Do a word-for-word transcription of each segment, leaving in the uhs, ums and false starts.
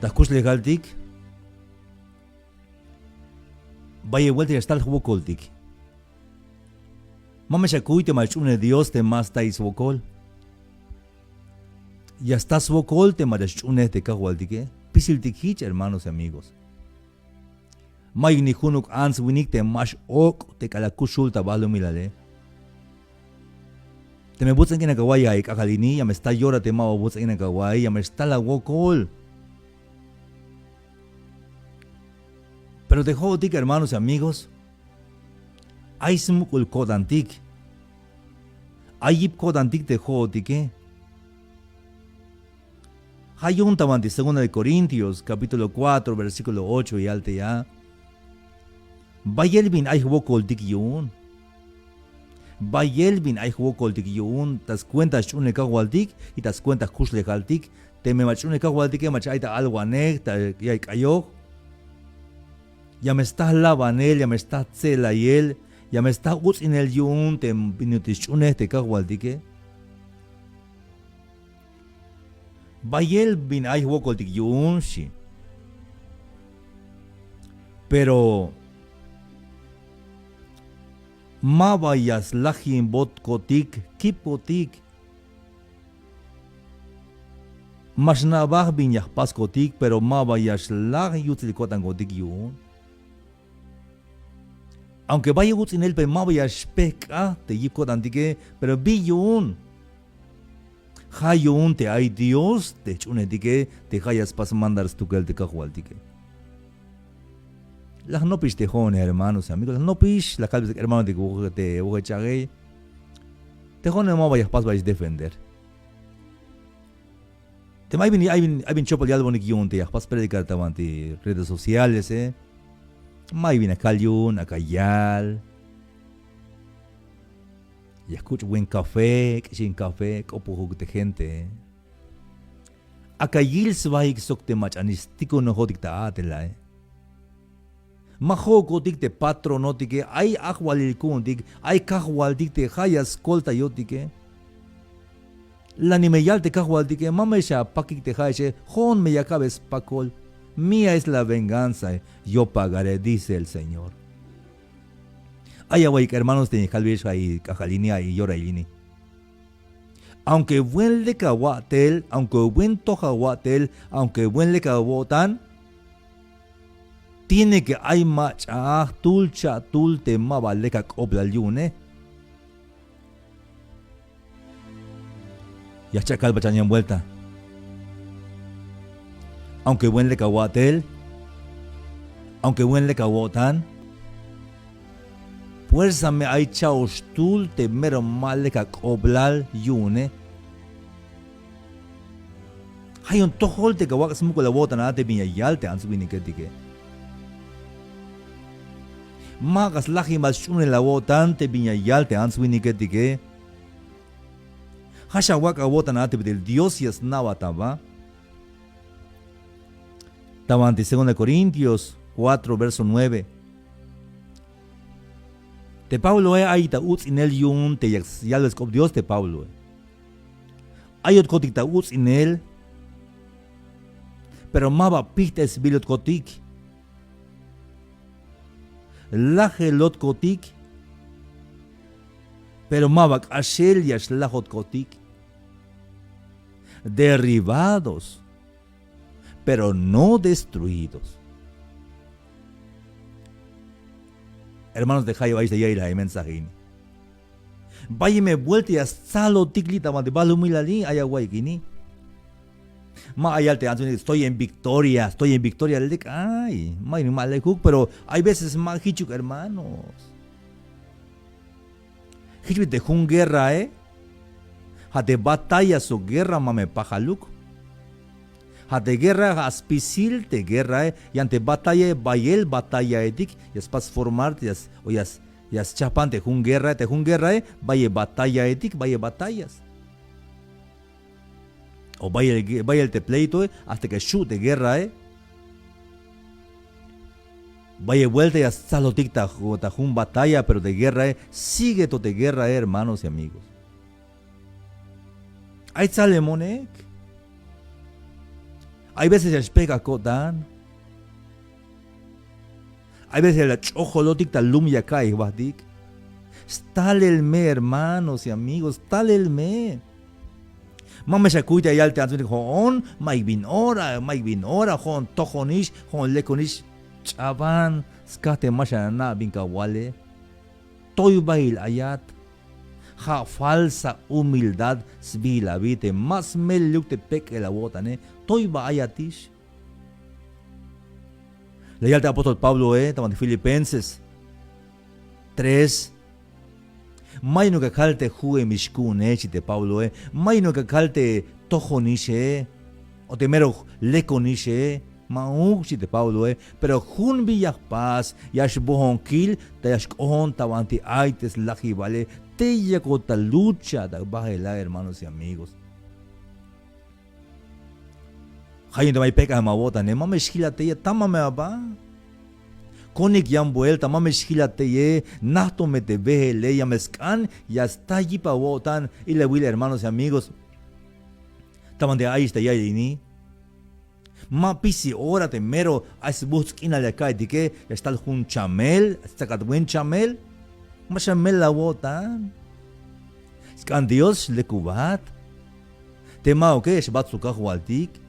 Ta jkuxlejaltik, bayel buelta ya xtal jwokoltik. Ma me xakuy te mach'a xch'uunel Dios te ma stail swokol. Ya sta swokol te mach'a xch'uunej te Kajwaltike. Spisiltik jich, hermanos y amigos. Mayuk ni junuk ants winik te ma x-ok' te k'alal kuxul ta balumilale. Teme buts'an k'in ak'a awa'iy a k'ajk'al ini, ya me sta yora te maba buts'an k'in ak'a awa'iy, ya me xtal awokol. Pero te jo'otik, hermanos y amigos, ay smuk'ul ko'tantik. Ay yip ko'tantik te jo'otike. Ja' yu'un ta banti segunda de Corintios, capítulo cuatro, versículo ocho, yal te ya. Bayel bin ay jwokoltik yu'un. Bayel bin ay jwokoltik yu'un, ta skuenta xch'uunel Kajwaltik y ta skuenta jkuxlejaltik. Teme mach'a xch'uunel Kajwaltike, mach'a ay ta alwanej, ta ya'y k'ayoj. Ya me sta jlabanel, ya me sta jtse'layel, ya me sta uts'inel yu'un te bin ut'il xch'uunej te Kajwaltike. Bayel bin ay jwokoltik yu'un, xchi. Pero maba ya slajinbotkotik, kipkotik. Ma xna'baj bin ya jpaskotik, pero maba ya xlaj yuts'il ko'tankotik yu'un. Aunque bayel uts'inel, pero maba ya xpejk'aj te yip ko'tantike, pero bi yu'un. Ja' yu'un te ay Dios te jch'uunejtike, te ja' ya spas mandar stukel te Kajwaltike. La jnopix te jo'one, hermanos y amigos, la jnopix, la kalbe te hermano te woj-, te wojel cha'ej. Te jo'one maba ya jpas bay sdefender. Teme ay bin, ay bin, ay bin chopol yalbonik yu'un te ya jpas predicar ta banti redes sociales, eh. May bin akal yu'un, ak'a yal. Ya jkuch' buen café, k'ixin café, k'opojuk te gente. Ak'a yil sbaik sok te mach'anix stikunojotik ta a'tel a, eh. Ma jo'okotik te patronotike, ay ajwalil ku'untik, ay kajwaltik te ja' ya skoltayotike. La ni me yal te Kajwaltike, ma me xapakik te ja'exe, jo'on me ya kabe spakol. Mía es la venganza, yo pagaré, dice el Señor. Ay awa'yik hermanos te kalbeyex ay k'ajk'al ini, ay yorail ini. Aunque buen lek awa'tel, aunque buen toj awa'tel, aunque buen lek awo'tan, tiene que ay mach'a jtul cha'tul te maba lek ak'oblal yu'une. Ya jch'a' kalbat cha'an yan buelta. Aunque buen lek awa'tel, aunque buen lek awo'tan, puersa me ay cha'oxtul te mero ma lek ak'oblal yu'une. Ja' yu'un tojol te ya awak' smuk'ul awo'tan a te bin ya yal te ants winiketike. Ma ak'a slajinbat xch'uunel awo'tan te bin ya yal te ants winiketike. Ja' xawak' awo'tan a te bit'il Dios ya sna'bat aba. Ta banti segunda Corintios cuatro, verso nueve. Te Pabloe ay ta uts'inel yu'un te yak yalbe sk'op Dios te Pabloe. Ayotkotik ta uts'inel, pero maba pijt'esbilotkotik. Lajelotkotik, pero maba k'axel ya xlajotkotik. Derribados, pero no destruidos. Hermanos, te jayeb ay ta ya'iyel a mensaje ini. Bayel me buelta ya stsalotik li' ta banti balumilali, ay awa'iyik ini. Ma ay yal te ants winik, estoy en victoria, estoy en victoria, lek ay, ma yu'un ma lekuk, pero hay veces ma jichuk, hermanos. Jich bit'il te jun guerrae, ja' te batalla sok guerra ma me pajaluk. Ja' te guerrae ja' spisil te guerrae, yan te batallae bayel batallaetik ya spas formar, ya s-, o ya s-, ya schajpan te jun guerrae, te jun guerrae bayel batallaetik, bayel batallas. O bayel, bayel te pleitoe, hasta que xu' te guerrae. Bayel buelta ya stsalotik ta ju-, ta jun batalla, pero te guerrae sigue to te guerrae, hermanos y amigos. Ay tsalemonek. Hay veces ya xpejk'aj ko'tan. Hay veces ya la ch'ojolotik ta lum ya ka'iy jbajtik. Stalel me, hermanos y amigos, stalel me. Ma me xakuy te ya yal te ants winik: jo'on ma'yuk bin ora, ma'yuk bin ora, jo'on tojonix, jo'on lekonix. Ch'aban, skaj te ma xana' bin kawale. Toybahil ayat. Ja' falsa humildad sbiil abi te ma smeleluk te pek'el awo'tane. Toyba ayatix. La yal te apóstol Pabloe ta banti Filipenses tres: Mayuk a kal te ju'emix ku'une, xchi te Pabloe. Mayuk a kal te tojonixe o te mero lekonixe. Ma'uk, xchi te Pabloe. Pero jun bin ya jpas, ya xbojon kil ta ya xk'ojon ta banti ay te slajibale. Tey yakot ta lucha ta bael a, hermanos y amigos. Ja' yu'un te ma ya pejk'aj me awo'tane, ma me xjilat teye, tama me aba. Konik yan buelta, ma me xjilat teye, najto me te beele, ya me sk'an ya sta yip awo'tan. Ilawil, hermanos y amigos, ta banti ayix ta ya'yel ini. Ma pisil ora te mero ay sbujts' k'inal ya ka'iytike, ya xtal jun chamel, stsakat buen chamel. Ma xamel awo'tan. Sk'an Dios, xlekubat. Te ma'uke ya xbat sok Kajwaltik.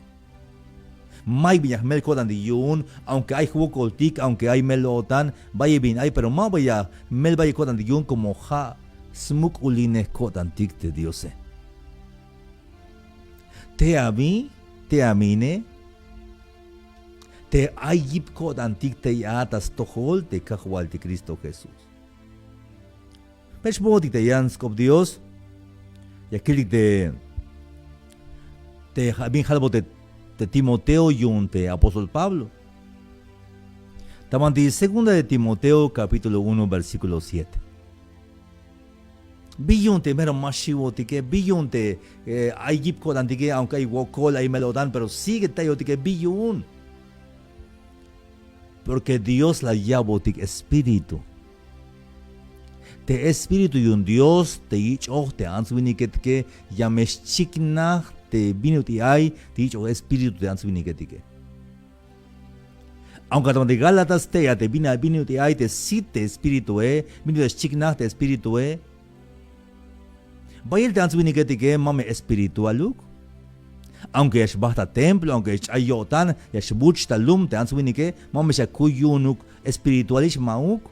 Mayuk bin ya jmel ko'tantik yu'un, aunque ay jwokoltik, aunque ay mel-o'tan, bayel bin ay, pero maba ya jmel bayel ko'tantik yu'un, como ja' smuk'ulinej ko'tantik te Diose. Te abi, te amine, te ay yip ko'tantik tey a ta stojol te Kajwaltik Cristo Jesús. Jpex bo'otik te yan sk'op Dios, ya kiltik te, te ja-, bin jalbot te, te Timoteo yu'un te apóstol Pablo. Ta banti segunda de Timoteo capítulo uno, versículo siete. Bi yu'un te mero ma xiwotike, bi yu'un te, eh, ay yip ko'tantike, aunque ay wokol, ay mel-o'tan, pero sigue teyotike, bi yu'un. Porque Dios la ya'botik espíritu. Te espíritu yu'un Dios te yich'oj te ants winiketike, ya me xchiknaj te bin ut'il ay te yich'oj espíritu te ants winiketike. Aunque ta banti Gálatas tey a te bin, bin ut'il ay te sit te espíritue, bin ut'il xchiknaj te espíritue. Bayel te ants winiketike ma me espiritualuk. Aunque ya xbajt ta templo, aunque ya xch'ay yo'tan, ya xbuch ta lum te ants winike, ma me xakuy yu'unuk espiritualix, ma'uk.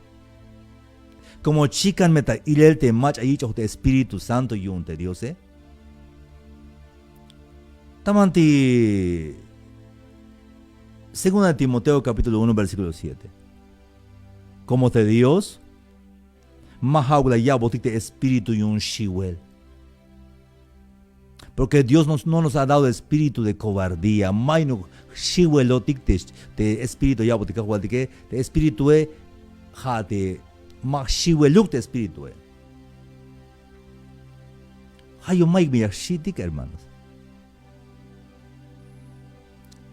Como chikan me ta ilel te mach'a yich'oj te Espíritu Santo yu'un te Diose. Ta banti segunda de Timoteo capítulo uno, versículo siete. Como te Dios ma ja'uk la ya'botik te espíritu yu'un xiwel. Porque Dios nos, no nos ha dado espíritu de cobardía. Mayuk xiwelotik te, te espíritu ya'botik Kajwaltike, te espiritue ja' te ma xiweluk te espiritue. Ja' yu'un mayuk bin ya xi'tik, hermanos.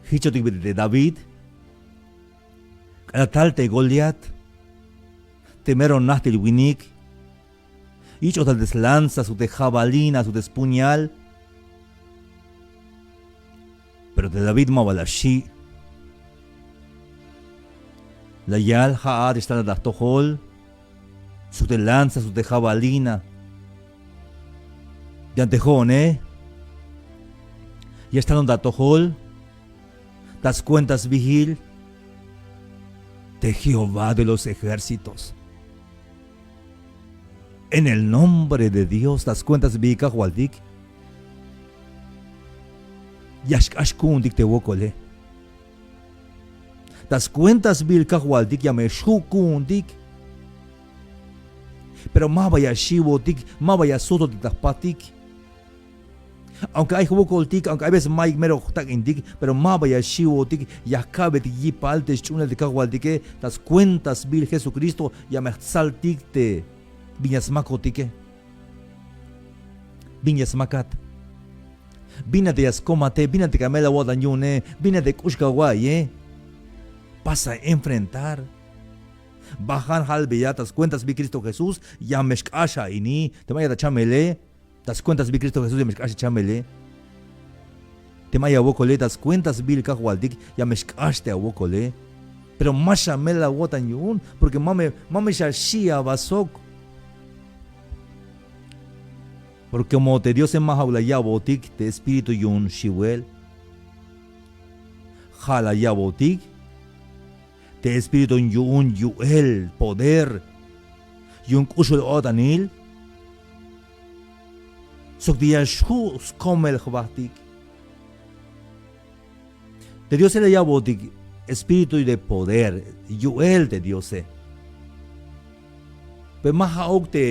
Jichotik bit'il te David, k'alal tal te Goliat, te mero najtil winik, yich'oj tal te slanza sok te jabalina sok te spuñal. Pero te David maba la xi'. La yal: ja'at ya xtalat ta jtojol sok te lanza sok te jabalina. Yan te jo'one ya xtalon ta jtojol ta skuenta sbiil te Jehová de los ejércitos. En el nombre de Dios, ta skuenta sbiil Kajwaltik ya xk'ax ku'untik te wokole. Ta skuenta sbiil Kajwaltik ya me xju' ku'untik. Pero maba ya xiwotik, maba ya sujtotik ta jpatik. Aunque ay jwokoltik, aunque hay veces mayuk mero jtak'intik, pero maba ya xiwotik, ya jka'betik yipal te sch'uunel te Kajwaltike. Ta skuenta sbiil Jesucristo ya me jtsaltik te bin ya smakotike. Bin ya smakat. Bin a te ya skomate, bin a te ka mel awo'tan yu'une, bin a te k'ux ka awa'iye. Pasa enfrentar. Bajan jalbeya ta skuenta sbiil Cristo Jesús ya me xk'ax a ini. Teme ayat ta chamele, ta skuenta sbiil Cristo Jesús ya me xk'ax a chamele. Teme ay awokole ta skuenta sbiil Kajwaltik, ya me xk'ax te awokole. Pero ma xamel awo'tan yu'un, porque ma me, ma me xaxi'aba sok. Porque como te Diose ma ja'uk la ya'botik te espíritu yu'un xiwel. Ja' la ya'botik te espíritu yu'un yu'el, poder, yu'un k'uxul o'tanil, sok te ya xju' skomel jbajtik. Te Diose la ya'botik espíritu de poder, yu'el te Diose. Pero ma ja'uk te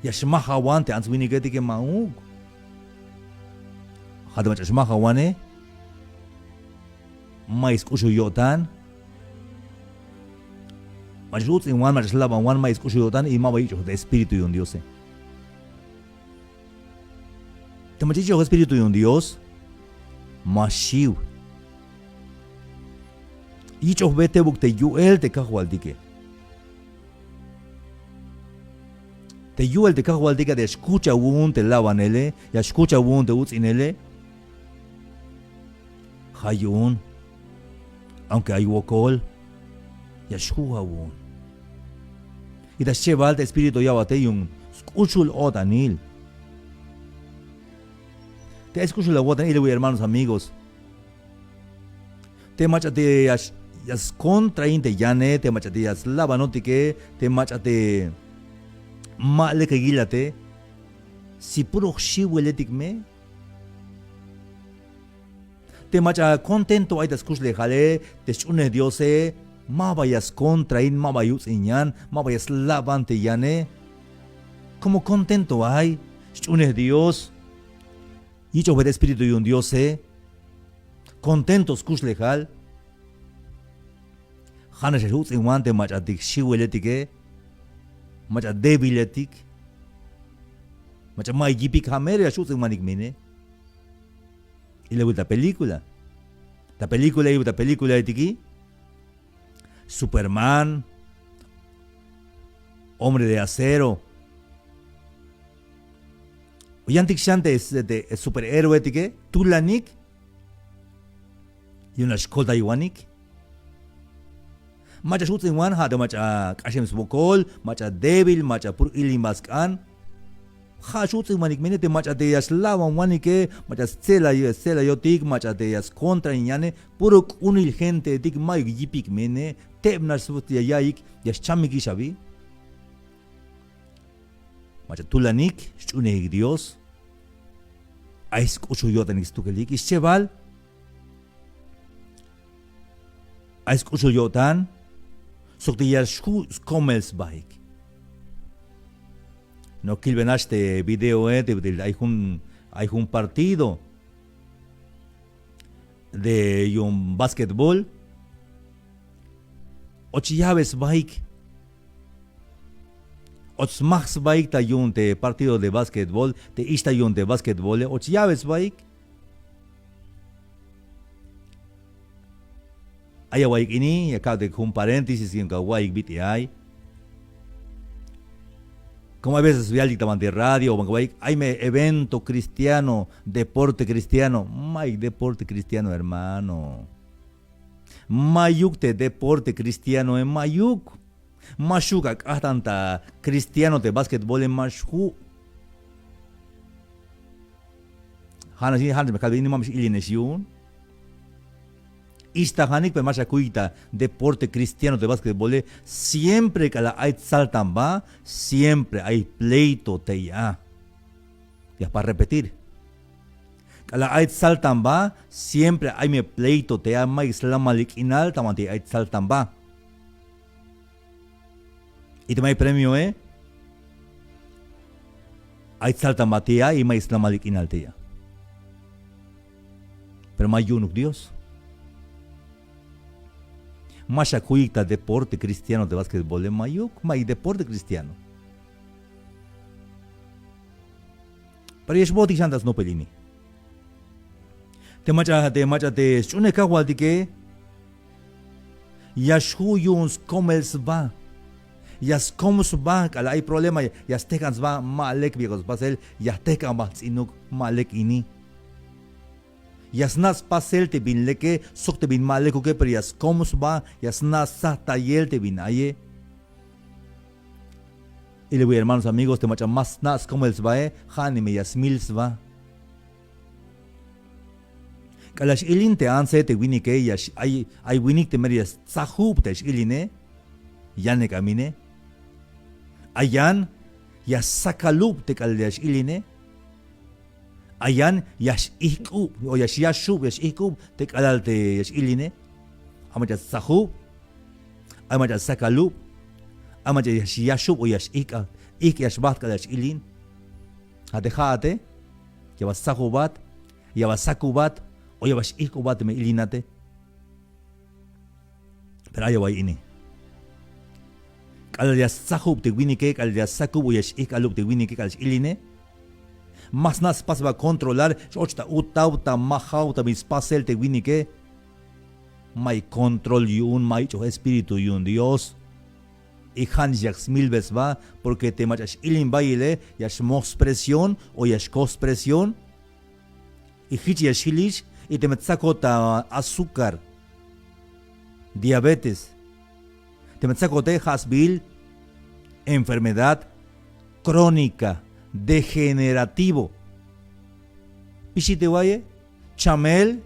ya xmajawan te ants winiketike, ma'uk. Ja' te mach'a xmajawane, ma'yuk sk'uxul yo'tan. Mach'a x-uts'inwan, mach'a x-labanwan, ma'yuk sk'uxul yo'tan y ma ba yich'oj te espíritu yu'un Diose. Te mach'a yich'oj espíritu yu'un Dios, ma xiw. Yich'ojbe tebuk te yu'el te Kajwaltike. Te yu'el te Kajwaltike te ya xkuch awu'un te labanele, ya xkuch awu'un te uts'inele. Ja' yu'un, aunque ay wokol, ya xju' awu'un. Y ta schebal te espíritu ya'bate yu'un sk'uxul o'tanil. Te ay sk'uxul awo'tan ilawil, hermanos, amigos. Te mach'a te ya, ya skontrain te yane, te mach'a te ya slabanotike, te mach'a te ma lek yilate, si puro jxiweletik me. Te mach'a contento ay ta skuxlejale, te sch'unej Diose, ma ba ya skontrain, ma ba yuts'in yan, ma ba ya slaban te yane. Como contento ay, sch'unej Dios, yich'ojbe te espíritu yu'un Diose, contento skuxlejal. Ja'nax ya x-uts'inwan te mach'atik xiweletike, mach'a débiletik, mach'a ma'yuk yipik, ja' mero ya x-uts'inwanik mene. Ilawil ta película. Ta película, ilawil ta películaetiki. Superman, Hombre de Acero. O yantik xan te, te superhéroetike, tulanik yu'un la xkoltaywanik. Mach'a x-uts'inwan ja' te mach'a k'axem swokol, mach'a débil, mach'a puro ilimba sk'an. Ja' x-uts'inwanik mene, te mach'a te ya xlabanwanike, mach'a stse'lay, stse'layotik, mach'a te ya skontrain yane, puro k'unil genteetik, ma'yuk yipik mene, tebnax sut ya ya'iyik, ya xchamikix abi. Mach'a tulanik sch'uunejik Dios. Ay sk'uxul yo'tanik stukelik, y schebal ay sk'uxul yo'tan sok te ya xju' skomel sbaik. No kilbenax te videoe, te, te ay jun, ay jun partido de yu'un básquetbol. Och yabe sbaik. Och smaj sbaik ta yu'un te partido de básquetbol, te ixta yu'un te básquetbole, och yabe sbaik. Ay awa'iyik ini, ya ka'beyik jun paréntesis, yu'un ka wa'iyik bit'il ay. Como hay veces yalik ta banti radio, o banti wa'iyik, ay me evento cristiano, deporte cristiano. Ma'yuk deporte cristiano, hermano. Ma'yuk te deporte cristianoe, ma'yuk. Ma xju' ak'ajtan ta cristiano te básquetbole, ma xju'. Ja'nax, ja'nax me kalbe ini, ma me x-ilinex yu'un. Ixtajanik, pero ma xakuyik ta deporte cristiano te básquetbole. Siempre k'alal ay tsaltanba, siempre ay pleito tey a. Ya jpas repetir. K'alal ay tsaltanba, siempre ay me pleito tey a, ma'yuk slamalik k'inal ta banti ay tsaltanba. Y teme ay premioe, ay tsaltanba tey a y ma'yuk slamalik k'inal tey a. Pero ma yu'unuk Dios. Ma xakuyik ta deporte cristiano te básquetbole, ma'yuk, ma'yuk deporte cristiano. Pero ya xbootik xan ta snopel ini. Te mach'a, te mach'a te sch'uunej Kajwaltike, ya xju' yu'un skomel sba. Ya skom sba, k'alal ay problema, ya, ya stejk'an sba, ma lek bi yak'ot spasel, ya jtejk'an ba jts'inuk, ma lek ini. Ya sna' spasel te bin leke sok te bin ma lekuke, pero ya skom sba, ya sna' stsajtayel te bin aye. Ilawil hermanos, amigos, te mach'a ma sna' skomel sbae, ja' nime ya smil sba. K'alal ya x-ilin te antse te winike, ya x-, ay, ay winik te mero ya stsajub te ya x-iline, yane kamine. Ayan ya ssakalub te k'alal ya x-iline. Ayan ya x-ijk'ub o ya x-yaxub, ya x-ijk'ub te k'alal te ya x-iline. Ay mach'a stsajub, ay mach'a ssakalub, ay mach'a ya x-yaxub o ya x-ijk'a, ijk' ya xbajt k'alal ya x-ilin. Ja' te ja'ate ya bal stsajubat, ya bal sakubat o ya bal x-ijk'ubat teme ilinate. Pero ay away ini. K'alal ya stsajub te winike, k'alal ya sakub o ya x-ijk'alub te winike k'alal x-iline, ma sna' spas sba controlar, x-och ta utaw, ta majaw, ta bin spasel te winike. Ma'yuk control yu'un, ma ich'oj espíritu yu'un Dios. Y ja' nix yak smilbe sba, porque te mach'a x-ilin bayele ya xmoj spresión o ya xkoj spresión. Y jich ya xjilix, y teme tsakot ta azúcar, diabetes, teme tsakote, ja' sbiil enfermedad crónica, degenerativo. Bixi te waye, chamel,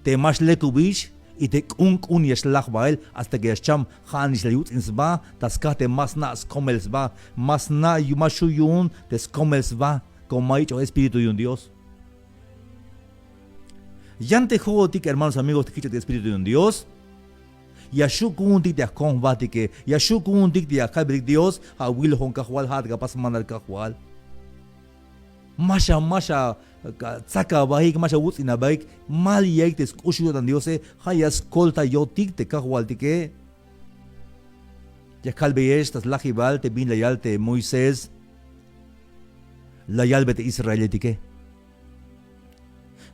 te ma xlekubix, y te k'unk'un ya xlaj bael hasta que ya xcham, ja' nix la yuts'in sba, ta skaj te ma sna' skomel sba, ma sna' yu-, ma xju' yu'un te skomel sba, como ma ich'oj espíritu yu'un Dios. Yan te jo'otik, hermanos, amigos, te kich'at espíritu yu'un Dios, ya xju' ku'untik te ya jkom jbahtike, ya xju' ku'untik te ya kalbetik Dios, ja' awil jo'on Kajwal, ja'at ka pas mandar Kajwal. Ma xa, ma xa ka-, tsak abaik, ma xa awuts'in abaik, mal yaik te sk'uxul yo'tan Diose, ja' ya skoltayotik te Kajwaltike. Ya kalbeyex ta slajibal te bin la yal te Moisés, la yalbe te israeletike.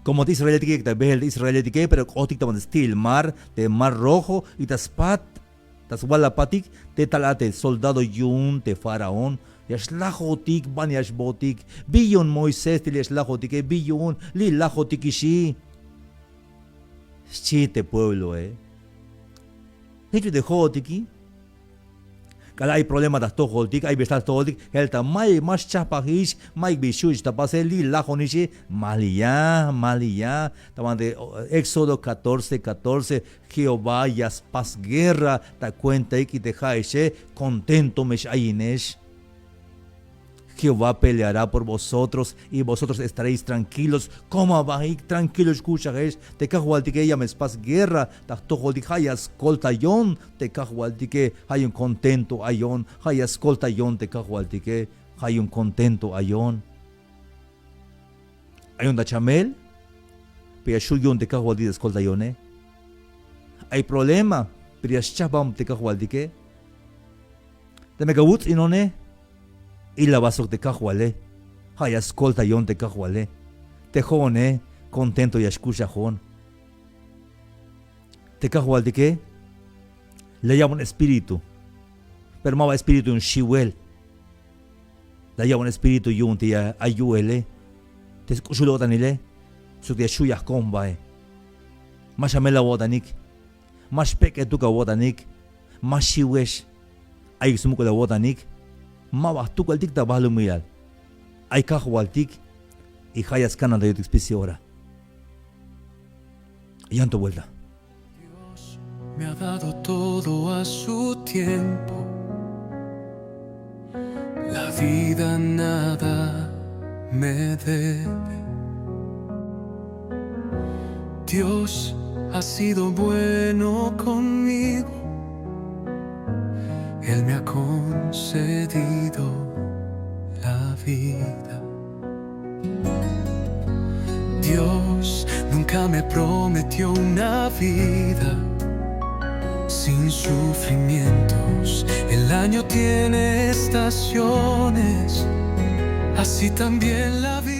Como te israeletike, ta beel te israeletike, pero k'otik ta banti sti'il mar, te Mar Rojo, y ta spat, ta swalapatik, te tal a te soldado yu'un te faraón. Ya xlajotik, ban ya xbootik. Bi yu'un Moisés te li' ya xlajotike, bi yu'un, li' lajotikixi, xchi te puebloe. Jich te jo'otiki. K'alal ay problema ta jtojoltik, ay bixtal jtojoltik, jelta mayuk ma xchajpajix, mayuk bi xju'ix ta pasel, li' lajonixi, maliya, maliya. Ta banti Éxodo catorce catorce, Jehová ya spas guerra ta cuentaik, y te ja'exe contento me x-ayinex. Jehová peleará por vosotros y vosotros estaréis tranquilos. Kom abaik, tranquilo xkuxajex. Te Kajwaltike ya me spas guerra ta jtojoltik, ja' ya skoltayon te Kajwaltike, ja' yu'un contento ayon, ja' ya skoltayon te Kajwaltike, ja' yu'un contento ayon. Ayon ta chamel, pero ya xju' yu'un te Kajwaltik te skoltayone. Ay problema, pero ya xchajpam te Kajwaltike. Teme ka awuts'inone, ila ba sok te Kajwale. Ja' ya skoltayon te Kajwale. Te jo'one contento ya xkuxajon. Te Kajwaltike la ya'bon espíritu, pero maba espíritu yu'un xiwel. La ya'bon espíritu yu'un te ya ay yu'ele, te sk'uxul o'tanile, sok te ya xju' ya jkom jbae. Ma xamel awo'tanik, ma xpek'etuk awo'tanik, ma xiwex, ayuk smuk'ul awo'tanik, maba jtukeltik ta balumilal. Ay Kajwaltik, y ja' ya skanantayotik spisil ora. Yan to vuelta. Dios me ha dado todo a su tiempo. La vida nada me debe. Dios ha sido bueno conmigo. Él me ha concedido la vida. Dios nunca me prometió una vida sin sufrimientos. El año tiene estaciones, así también la vida.